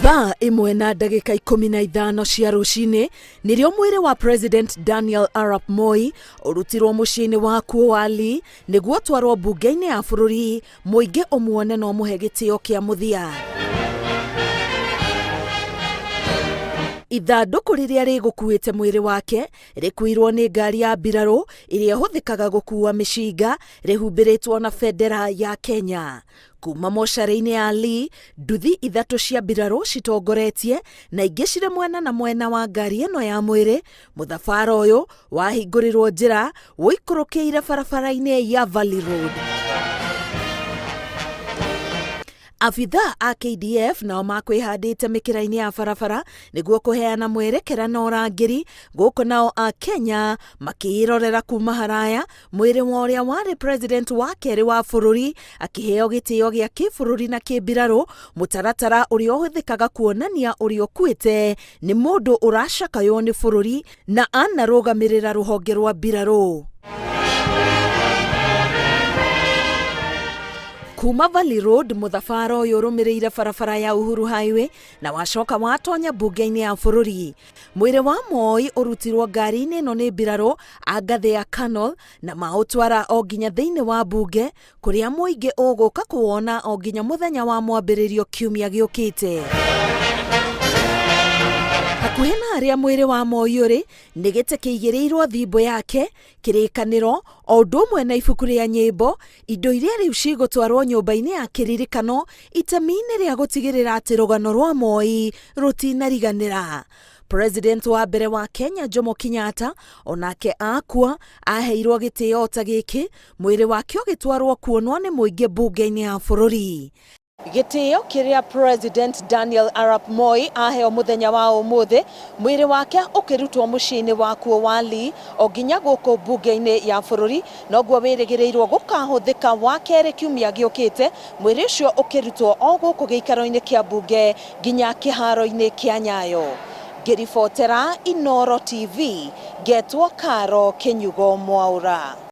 Thaa ĩmwe na ndagĩka 15 cia rũcinĩ nĩrĩo mwĩrĩ wa President Daniel Arap Moi ũrutirwo mũciĩ-inĩ wa kuo wa Lee nĩguo ũtwarwo mbunge-inĩ ya bũrũri mũingĩ ũmuone na ũmũhe gĩtĩo kĩa mũthia. Ithandũkũ rĩrĩa rĩgũkuĩte mwĩrĩ wake rĩkuirwo nĩ ngari ya mbirarũ ĩrĩa ĩhũthĩkaga gũkuua mĩcinga rĩhumbĩrĩtwo na bendera ya Kenya. Kuma mocarĩ-inĩ ya Lee, nduthi ithatũ cia mbirarũ citongoretie na ingĩ cirĩ mwena na mwena wa ngari ĩno ya mwĩrĩ. Mũthabara ũyũ wahingũrĩrwo njĩra ũikũrũkĩire barabara-inĩ ya Valley Road. Abithaa a KDF nao makwĩhandĩte mĩkĩra-inĩ ya barabara nĩguo kũheana mwerekera na ũrangĩri, gũkũ nao a Kenya makĩĩrorera kuma haraya mwĩrĩ wa ũrĩa warĩ president wa kerĩ wa bũrũri akĩheo gĩtĩo gĩa kĩbũrũri na kĩmbirarũ, mũtaratara ũrĩa ũhũthĩkaga kuonania ũrĩa ũkuĩte nĩ mũndũ ũracakaywo nĩ bũrũri na anarũgamĩrĩra rũhonge rwa mbirarũ. Kuma Valley Road mũthabara ũyũ ũrũmĩrĩire barabara ya Uhuru Highway na wacoka watonya mbunge-inĩ ya bũrũri. Mwĩrĩ wa Moi ũrutirwo ngari-inĩ ĩno nĩ mbirarũ a ngathĩ ya Colonel na maũtwara o nginya thĩinĩ wa mbunge kũrĩa mũingĩ ũgũka kũwona o nginya mũthenya wa mwambĩrĩrio kiumia gĩũkĩte. Hakuhĩ na harĩa mwĩrĩ wa Moi ũrĩ nĩ gĩtĩ kĩigĩrĩirwo thimbũ yake, kĩrĩkanĩro, o ũndũ ũmwe na ibuku rĩa nyĩmbo, indo iria rĩu cigũtwarwo nyũmba-inĩ ya kĩririkano itemi-inĩ rĩa gũtigĩrĩra atĩ rũgano rwa Moi rũtinariganĩra. President wa mbere wa Kenya Jomo Kenyatta onake akua aheirwo gĩtĩo ta gĩkĩ, mwĩrĩ wake ũgĩtwarwo kuonwo nĩ mũingĩ mbunge-inĩ ya bũrũri. Gĩtĩo kĩrĩa President Daniel Arap Moi aheo mũthenya wa ũmũthĩ, mwĩrĩ wake ũkĩrutwo mũciĩ-inĩ wakuo wa Lee o nginya gũkũ mbunge-inĩ ya bũrũri, noguo wĩrĩgĩrĩirwo gũkahũthĩka wa kerĩ kiumia gĩũkĩte, mwĩrĩ ũcio ũkĩrutwo o gũkũ gĩikaro-inĩ kĩa mbunge nginya kĩharo-inĩ kĩa Nyayo. Ngĩribotera Inooro TV, ngetwo Caro Kĩnyugo Mwaũra.